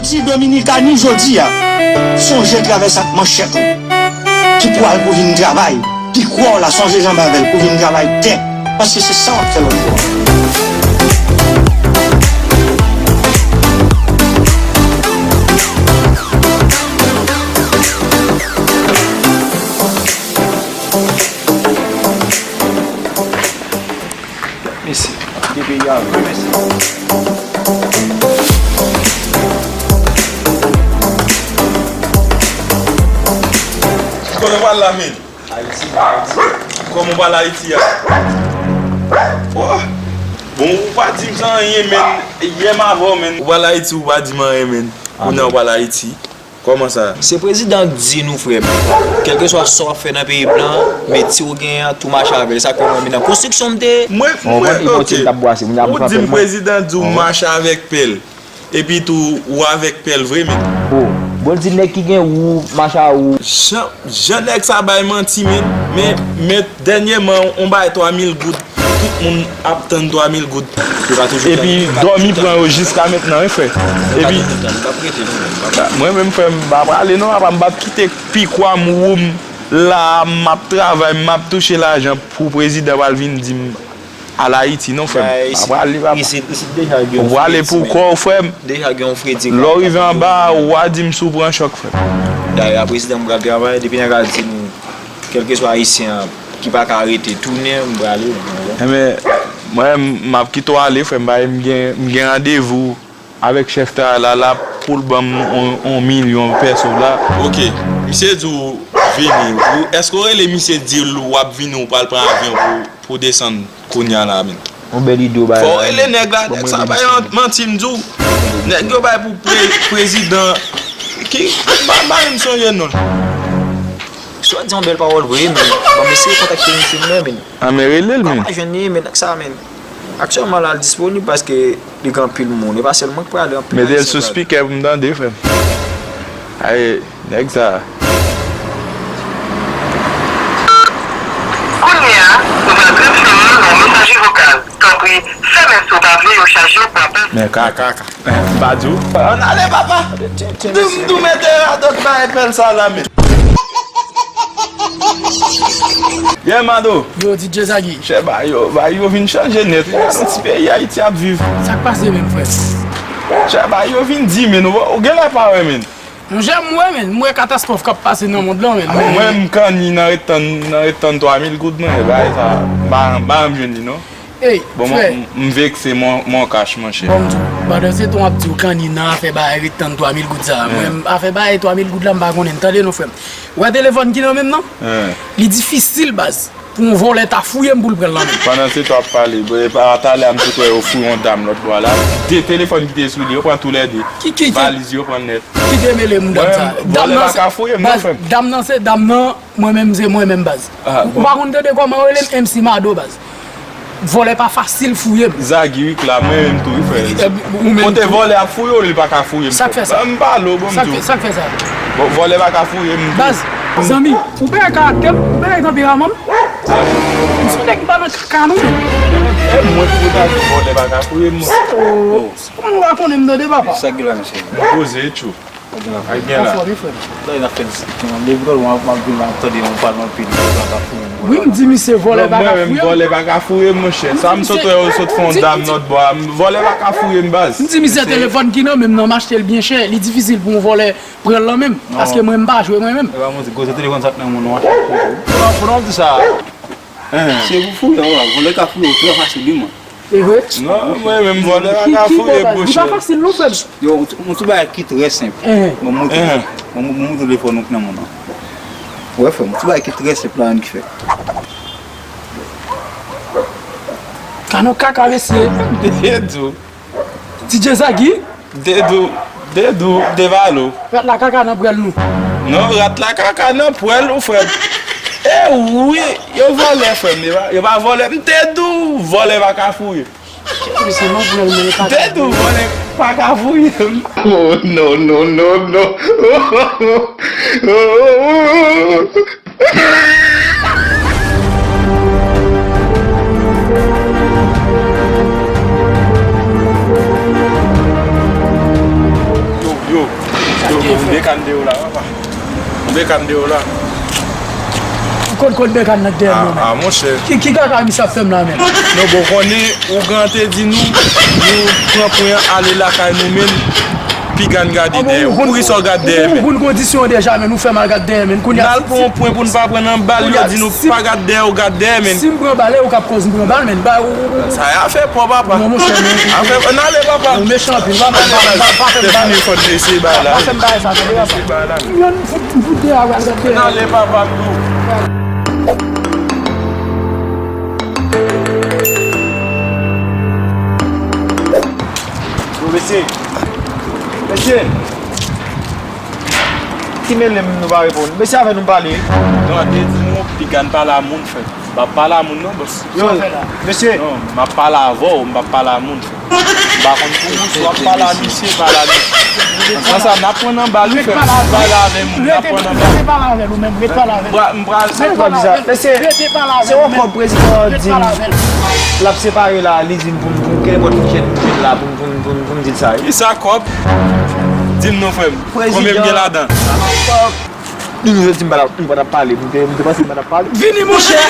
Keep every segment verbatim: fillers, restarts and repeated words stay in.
Si Dominikani jodi a, sonje travès ak manchèt ou, ki pral pou vin travay, ki kwè w la, sonje janbe avè l pou vin travay tè, paske se sa w ap fè lòt jou a. Mesye, kite peyi a vre, mesye. Kote w pral la, men? Ayiti, Ayiti. Kòman w pral Ayiti a? Oh. Bon, ou pa di m sa anyen, men. Yè m avè w, men. Ou pral Ayiti, ou pa di m anyen, men. Kounye a w pral Ayiti. Kòman sa? Se prezidan k di nou, frè m. Kèlkeswa sa w ap fè nan peyi blan, metye w genyen an, tou mache avè l. Sa k fè mwen menm nan konstriksyon m te ye. Mwen, mwen, ok. Ou di m prezidan di w mache avèk pèl. Epi tou, ou avèk pèl vre, men. Oh, bon, di nèg ki gen wou, mache a wou. Jan, jan nèg sa bay manti, men. Men, men dènyèman, on bay twa mil goud. Tout moun ap tann twa mil goud. Epi dòmi pran yo jiska mentnan, wi, frè. Epi mwen menm, frè, m pa prale non, apa m p ap kite pikwa m, wou m la, m ap travay, m ap touche lajan pou prezidan pral vin di m al Ayiti non, frè m. Pa prale, papa. Ou prale pou kò w, frè m. Lè w rive anba a, w a di m si w pran chòk, frè m. Dayè, prezidan m pral travay, depi nèg la di nou, kèlkeswa ayisyen an, ki pa ka rete, tounen, m prale. Enben, mwen, m ap kite w ale, frè m, paske m gen, m gen randevou avèk chèf travay la, la pou l ban m on, on milyon pèso la. Ok, misye di w vini. Ou, èske w rele misye di l w ap vini, ou pral pran avyon pou, pou desann kounye a la, men? On bèl ide w bay la. Fò w rele nèg la, nèg sa bay manti, m di w. Nèg yo bay pou pre-, prezidan. Ki, m pa, m pa menm sonje non l. Si w di yon bèl pawòl vre, men, ban m eseye kontakte misye m nan, men. A, men rele l, men. M pa jwenn li, men, nèg sa, men. Aktyèlman la, l disponib paske li gen anpil moun. E pa sèl mwen k prale, anpil ayisyen prale. Mete l sou spikè pou m tande, frè m. Ay, nèg sa. Kounye a, nou pral transfere nan mesaje vokal. Tanpri, fèmen si w pa vle yo chaje w pou apèl. Men kaka. M pa di w. Ann ale, papa. Di m tou mete radòt bay pèl sa la, men. Yè, Mado. Yo, D J Zagi. Chè, ba yo, ba yo vin chanje nèt. Wi, nan ti peyi Ayiti ap viv. Sa k pase menm, frè? Chè, ba yo vin di, men, ou, ou gen lè pa wè, men. Monchè, m wè, men, m wè katastwòf k ap pase nan mond lan, men. Mwen, m kanni nan ret tann, nan ret tann twa mil goud, mwen, e bagay sa, m pa, m pa janm jwenn li, non. Ey, bon, frè. M, m vekse mon, mon kach, monchè. Bon, m di w, pandan se tan w ap di w kanni nan afè bagay ret tann twa mil goud sa a. Mwen, afè bagay twa mil goud la, m pa konnen. Tande non, frè m. Ou wè telefòn ki nan men m nan? Li difisil, baz, pou yon vòlè ta fouye m pou l pran l nan men m. Pandan se tan w ap pale, bwe, pa talè a m sot wè yo fouye yon dam lòt bò a la. De telefòn ki te sou li, yo pran toulède. Ki, ki, ki? Valiz yo pran nèt. Ki te mele m dam sa? Mwen, vòlè pa ka fouye m, non, frè m. Dam nan se, dam nan, mwen menm, se mwen menm, baz. Ou pa konn tande kòman yo rele m? M C Mado, baz. Vòlè pa fasil fouye m. Zagi, wi, kla, mwen menm tou, wi, frè. Kote vòlè ap fouye w, li pa ka fouye m, frè. Sa k fè sa? M pale w, bon, m di w. Sa k fè sa? Bon, vòlè pa ka fouye m tou. Baz, zanmi, ou peye karaktè m, ou peye tanperaman m. M se yon nèg ki pa nan kaka, non. E mwen, pou ta di vòlè pa ka fouye m, mwen. Oh, kòman ou pa konnen m tande, papa? Sa k gen la, mesye? M poze, tchou. Ak gen la. Anfòm, wi, frè m. Tande, n ap fè di, depi lòt mwa, m ap vin la, m ap tande yon pale anpil, vòlè pa ka fouye m, vòlè pa ka fouye m. Wi, m di misye vòlè pa ka fouye m. Non, mwen menm, vòlè pa ka fouye m, monchè. Sa m sot wè yo sot fè yon dam lòt bò a, vòlè pa ka fouye m, baz. M di misye telefòn ki nan men m nan, m achte l byen chè, li difisil pou yon vòlè pran l nan men m, paske mwen, m pa jwe mwen menm. E pa manti, gwo telefòn sa k nan men w, nou achte l pou ou. Pou nou di sa. Se pou fouye w, vòlè ka fouye w trè fasilman. E vre? Non, mwen menm vòlè pa ka fouye, monchè. Li pa fasil non, frè m. Yo, yon ti, yon ti bagay ki trè senp. Bon, mwen, mwen, mwen, mwen telefòn ou nan men w. Wè, frè m, yon ti bagay ki trè senp la menm ki fèt. Ka nan kaka, mesye. Dedou. D J Zagi? Dedou, Dedou, Devalo. Rat la kaka nan pwèl nou. Non, rat la kaka nan pwèl ou, frè m. E wi, yo vòlè, frè m, yo pa, yo pa vòlè. M te di w, vòlè pa ka fouye. Kèt mesye, nan pwèl mwen, yo kaka. M te di w, vòlè pa ka fouye m. Oh, non, non, non, non. Yo, yo, Bekàn deyò la, papa. Bekàn deyò la. Kot, kot bekàn nan dèyè nou, men? Ah, monchè. Ki, ki kaka misye ap fè m la, men? Non, bon, konnen, ougan te di nou, nou pran pwen an ale lakay nou, men piga n gade dèyè. Poukisa w gade dèyè, men? Ou konn kondisyon an deja, men nou fè m al gade dèyè, men. Kounye a, n al pran yon pwen pou n pa pran nan bal, yo di nou pa gade dèyè, ou gade dèyè, men. Si m pran bal, e ou k ap koz m pran bal, men. Ba, ou, ou, ou. Sa y afè pa w, papa. Non, monchè, men. Afè, ann ale, papa. Ou mechan anpil, papa. Ann ale, baz. Pa fè m bagay sa. Fè fini fòt mesye bay la. Pa fè m bagay sa, tande, papa. Mesye bay la. M fout, m fout deyò, al gade. Ann ale, papa, m di w. Yo, mesye. Mesye. Ki mele m nou pa reponn? Mesye avè nou pale. Non, te di nou, piga n pale a moun, frè. M p ap pale a moun non, bòs. Yo, mesye. Non, m ap pale avè w, m p ap pale a moun, frè. M pa konn pou ou, si w ap pale a misye, pale a misye. Nan sa, n ap pran nan bal, wi, frè. M pale avè moun, n ap pran nan bal. Rete pale avè nou menm, rete pale avè nou. M pral, m pral. Sa nou pa bizar. Mesye, se yon kòb prezidan an di m l ap separe la, li di m pou m, pou m kenpòt ki jèn pou m la, pou m, pou m, pou m, pou m di l sa, wi. Kisa kòb? Di m non, frè m. Konbyen m gen ladan? Li nou di m pa t ap, m pa t ap pale. M te, m te panse m pa t ap pale. Vini, monchè!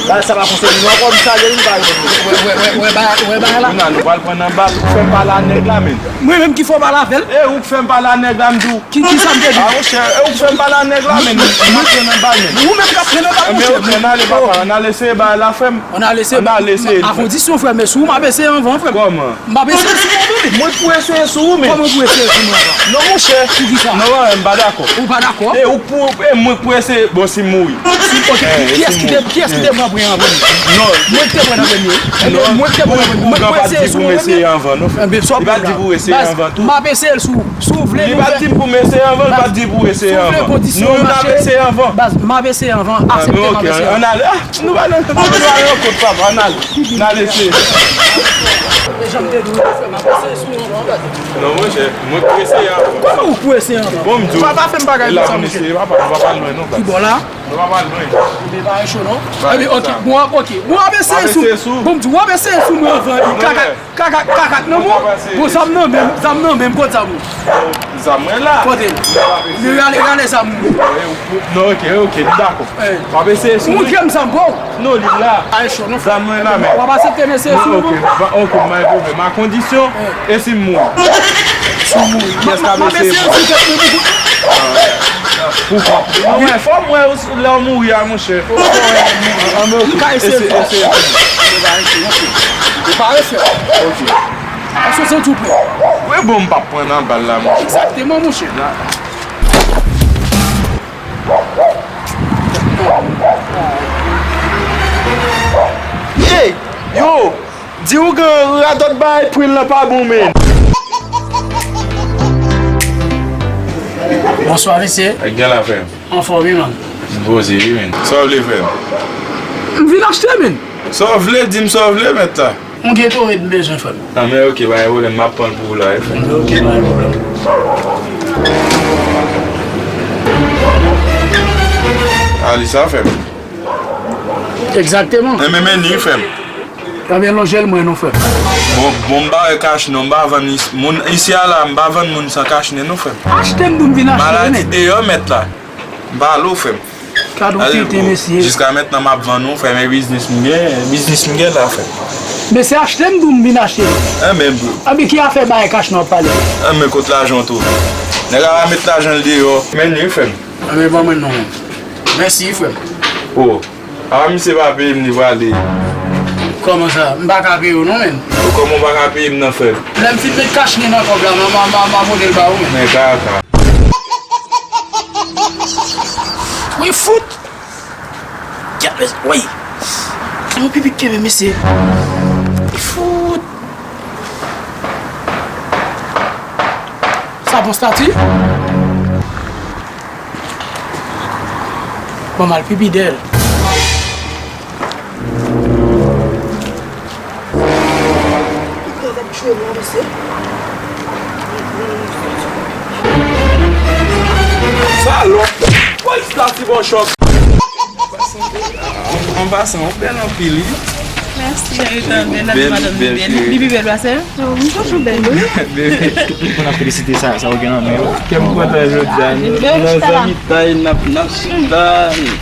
Bagay sa pa konsène nou ankò, m salye li, m pa reponn li. Wè, wè, wè, wè, bagay, wè, bagay la. Kounye a, nou pral pran nan bal, ou k fè m pale a nèg la, men. Mwen menm ki fè w pale avè l? E ou k fè m pale a nèg la, m di w. Ki, ki sa m te di? Ah, monchè, e ou k fè m pale a nèg la, men. M ap pran nan bal, men. Ou menm k ap pran nan bal, monchè. Ann ale, papa, ann ale, se bagay la, frè m. Ann ale, se, ann ale, se a kondisyon, frè m, si w m ap eseye anvan, frè m. Kòman? M ap eseye sou ou, men. Mwen k pou eseye sou ou, men. Kòman w pou eseye sou mwen ankò? Non, monchè. Poukisa? Non, mwen, m pa dakò. Ou pa dakò? E ou k pou, e mwen k pou eseye, bon, si m mouri. Si, ok, kiyès ki te, kiyès ki te pran pwen an premye? Non. Mwen ki te pran an premye. Enben, mwen ki te pran an premye. Mwen k pou eseye sou ou an premye. Li pa t di pou eseye anvan, non, frè. Enben, sa w pral fè? Li pa t di pou eseye anvan, tou. M ap eseye l sou ou. Si w vle, nou fè. Li pa t di pou m eseye anvan, li pa t di pou eseye anvan. Si w vle kondisyon yo mache, baz, m ap eseye anvan, aksepte m ap eseye anvan. Ann ale. Ah, nou pa nan, nou pa nan kot, papa, ann ale. N al eseye. E jan m te di w, frè m, ap eseye sou ou anvan, baz. Non, monchè, mwen prese a. Kòman ou prese anvan? Bon, m di w. Papa, fè m bagay konsa, monchè. Papa, nou pa pral lwen, non, baz. Ki bò la? Nou pa pral lwen. Ebyen, pa gen cho, non. Ebyen, ok, bon, ok. Bon, ap eseye sou. Bon, m di w, ap eseye sou mwen anvan. Kaka. Kaka, kaka nan men w. Bon, zam nan men m, zam nan men m, kot zam ou? Zam mwen la. Kote l? Men rale, rale zam ou. Non, ok, ok, m dakò. W ap eseye sou mwen? Montre m zam pa w. Non, li la. Ay, cho, non, frè. Zam mwen la, men. W ap aksepte m eseye sou ou? Ok, ok, pa gen pwoblèm. A kondisyon, e si m mouri? Si w mouri. Kiyès k ap eseye pou ou? Pou kont ou. Mwen, fò m wè lè w mouri a, monchè. Ou ka eseye fò. Eseye, eseye. Ou pa eseye. Ok. Èske w santi w prè? Wi, bon, m p ap pran nan bal la, monchè. Egzakteman, monchè. Ey, yo, di ougan radòt bay pwil lan pa bon, men. Bonswa, mesye. Gen la, frè m. Anfòm, wi, man. M poze, wi, men. Sa w vle, frè m? M vin achte, men. Sa w vle, di m sa w vle, mèt la. Yon Gatorade m bezwen, frè m. Nan, men ok, pa gen pwoblèm, m ap pran l pou ou la, wi, frè m. Ok, pa gen pwoblèm. A, li sa, frè m. Egzakteman. Enben, men li, frè m. Ebyen, lonje l mwen non, frè m. Bon, bon, m pa wè kach non, m pa vann is-, moun isi a la, m pa vann moun san kach nen non, frè m. Achte m pou m vin achte, men. Maladi deyò, mèt la. M pa lo, frè m. Gad yon tenten, mesye. Jiska mentnan m ap vann ou, frè m, e biznis m gen, biznis m gen la, frè m. Mesye achte m pou m vin achte. Enben, bro. Anben, ki afè bay kach nou ap pale? Enben, kot lajan w tou? Nèg la pa met lajan l deyò. Men li, frè m. Anben, ban mwen non, men. Mèsi, frè m. O. A, misye pa peye m, li prale. Kòman sa? M pa ka peye w non, men. Kòman w pa ka peye m nan, frè m? Lè m fin met kach nen nan kòb la, m a, m a, m a, m a vote l ba ou, men. Men kaka. Wi, fout! Gad, men, wi! Yon pipi k kenbe, mesye. Fout! Sa bon stati? Bon, m al pipi dèyè l. Salòp! Woy, stati bon chòk! An pasan, ou bèl anpil, wi. Mèsi. Cheri, tande, n ap di madanm li bèl. Li pi bèl pase l? Oh, m toujou bèl, wi. Bebe. Pou n ap felisite sa, sa ou gen nan men ou. Kè m kontan jodi a. Nan zanmitay, n ap, n ap chita,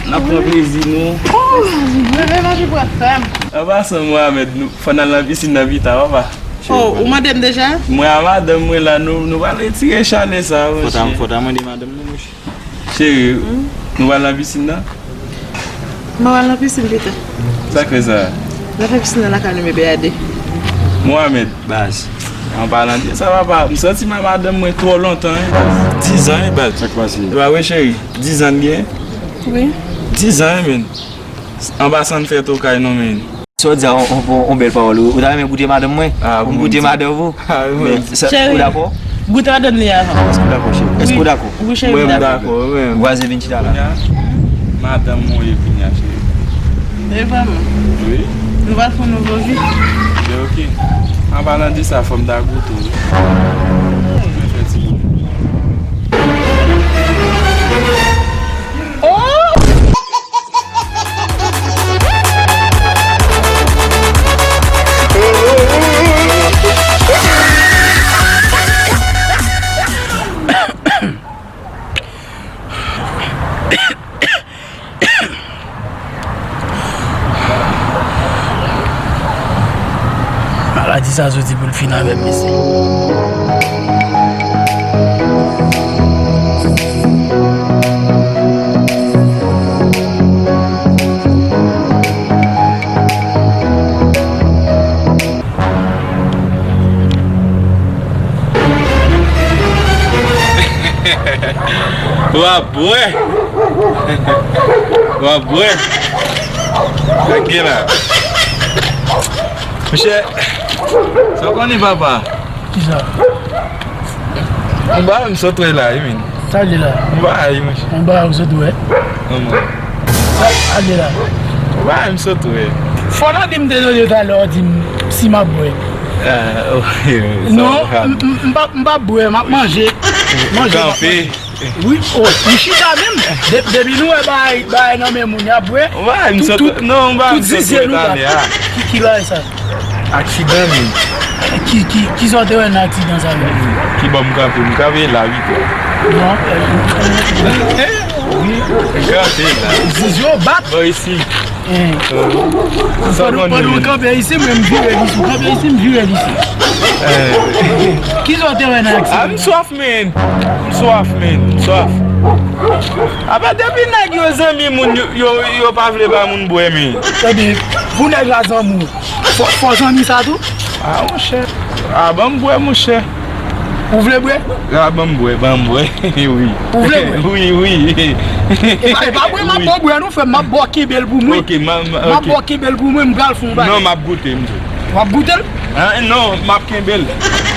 n ap pran plezi nou. Oh, bebe, manje pou ap fè m. An pasan, Mohamed, nou, fò n al nan pisin nan pita, papa. Oh, ou mande m deja? Mwen a madanm mwen la, nou, nou pral retire chalè sa, monchè. Fò ta, fò ta mande madanm nou, monchè. Cheri, nou pral nan pisin nan? M pral nan pisin pita. Sa k fè sa? N ap fè pisin nan lakay nou, bebe, a de. Mohamed. Baz. An palan de sa, papa, m santi m a madanm mwen twò lontan, wi, baz. Dizan, wi, baz. Sa k pase? E pa vre, cheri? Dizan l gen? Wi. Dizan, wi, men. An pasan n fè tokay non, men. Sa w di a, on, on, on, on bèl pawòl. Ou, ou ta renmen goute madanm mwen? Ah, pou m goute madanm ou? Ah, wi. Men, sa, ou dakò? Goute madanm li avan. Èske w dakò, cheri? Èske w dakò? Wi, cheri, m dakò. Mwen, m dakò, mwen. Vwazen vin chita la. Madanm mwen ye vini a, cheri. E vrèman? Wi. Nou pral fè yon nouvo vi. Men oke. An palan de sa, fò m ta goute w. Mwen fè ti goute. Oh! Maladi sa soti pou l fin avè m, mesye. W ap bwè. W ap bwè. Sa k gen la? Monchè, sa w konnen, papa? Kisa? Yon bagay m sot wè la, wi, men. Sa l ye la? Yon bagay, monchè. Yon bagay ou sot wè? Non, non. Sa l ye la? Yon bagay m sot wè. Fò w ta di m te tande talè w di m si m ap bwè. Ah, ok, wi, sa. Non, m, m, m p ap, m p ap bwè, m ap manje. Manje, m ap manje. Kanpe. Wi, oh, li chita menm. De-, depi nou wè bagay, bagay nan men moun, y ap bwè. Tout, tout, tout zizye nou bat. Ki, ki bagay sa? Aksidan, men. Ki, ki, kisa w te wè nan aksidan sa menm? Ki bò m kanpe? M kanpe la, wi. Non. Wi, m kanpe la. Zizye w bat. Bò isi. Eh. Pandan, pandan w kanpe isi, mwen m vire li sou. Kanpe isi, m vire li sou. Eh. Kisa w te wè nan aksidan? Ah, m swaf, men. M swaf, men. M swaf. Apa depi nèg yo zanmi moun, yo, yo, yo pa vle ba moun bwè, men. Tande, pou nèg la zanmi w, fò, fò zanmi sa tou? Ah, monchè. Ah, ban m bwè, monchè. Ou vle bwè? Ah, ban m bwè, ban m bwè. Wi. Ou vle bwè? Wi, wi. E pa, e pa bwè, m ap ba w bwè, non, frè m, m ap ba w kenbe l pou mwen. Ok, m a, m a, ok. M ap ba w kenbe l pou mwen, m pral fè yon bagay. Non, m ap goute, m di. W ap goute l? Ah, non, m ap kenbe l.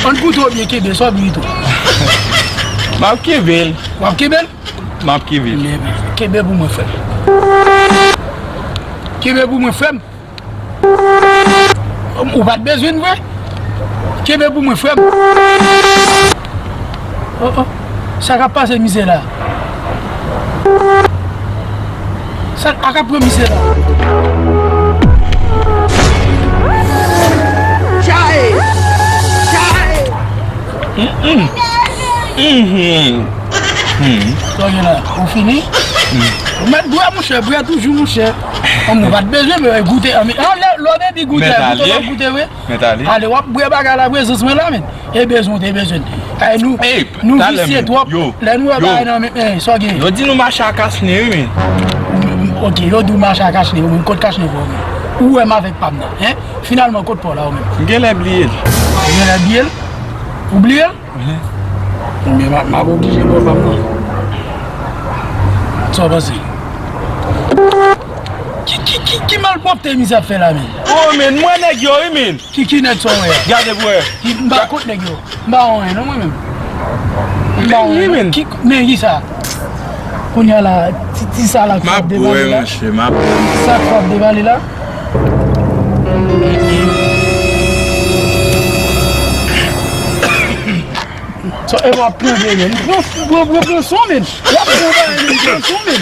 Ann goute w byen kenbe, sa w ap goute. M ap kenbe l. W ap kenbe l? M ap kenbe l. Kenbe pou mwen, frè m. Kenbe pou mwen, frè m. Ou pa t bezwen l vre? Kenbe pou mwen, frè m. Oh, oh. Sa k ap pase misye la? Sa k ap pran misye la? Chay! Chay! Mm, mm. Mhm. Hmm. Sa w gen la? Ou fini? Hmm. Ou mèt bwè, monchè, bwè toujou, monchè. Kòm nou pa t bezwen, men goute, an, an, lè, lè w te di goute, goute, w ap goute, wi. Mèt ale. Ale, w ap bwè bagay la, prezans mwen la, men. E bezwen, te bezwen. Ay, nou, nou visye twòp. Lè nou wè bagay nan men, eh, sa w gen? Yo di nou mache a kachne, wi, men. Ok, yo di w mache a kachne, wi, men kot kachne pou w, men? Ou wè m avèk pa m nan, en? Finalman, kot pa w la, ou menm? M genlè bliye l. Ou genlè bliye l? Ou bliye l? Mhm. Ebyen, m a, m ap oblije ba w pa m nan. Sa w panse? Ki, ki, ki, ki malpwòpte misye ap fè la menm? Oh, men, m wè nèg yo, wi, men. Ki, ki nèg sa w wè a? Gade pou wè. Ki, m pa kont nèg yo. M pa wè anyen, non, mwen menm. M pa wè anyen, non. Men ki, men ki sa? Kounye a la, ti, ti sa la k ap devale la. M ap bwè, monchè, m ap bwè. Sa k ap devale la. So, e w ap pran vye, men. Pran, pran, pran, pran son, men. W ap pran bagay, men. Pran son, men.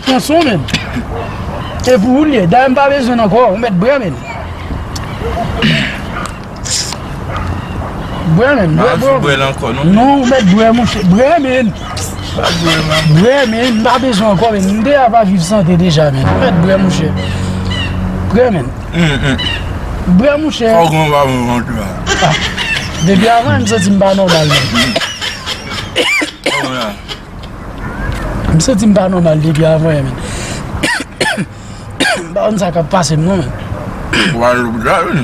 Pran son, men. E pou ou l ye. Dayè m pa bezwen l ankò. Ou mèt bwè, men. Bwè, men. Bwè, bwè. Bwè l ankò, non? Non, ou mèt bwè, monchè. Bwè, men. Bwè, men. M pa bezwen ankò, men. M deja pa viv sante deja, men. Ou mèt bwè, monchè. Bwè, men. Bwè, monchè. Fò w gen yon babon vant la. Ah. Depi avan, m santi m pa nòmal, men. M santi m pa nòmal depi avan, men. M pa konn sa k ap pase m non, men. Ou al lopital, wi.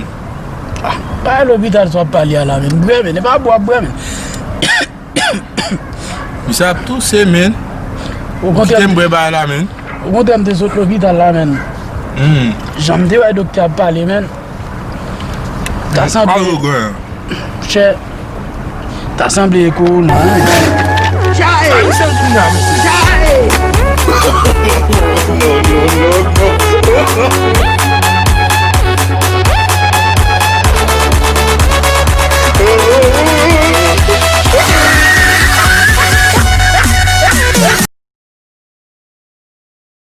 Ah, pa al lopital sa w ap pale a la, men. Bwè, men. E pa bwè w ap bwè, men. Misye ap touse, men. Ou kite m bwè bagay la, men. Okontrè, m te sot lopital la, men. Jan m te wè doktè ap pale, men. Ta sanble. Chè. Ta sanble e kowona, wi. Sa misye di m la, mesye?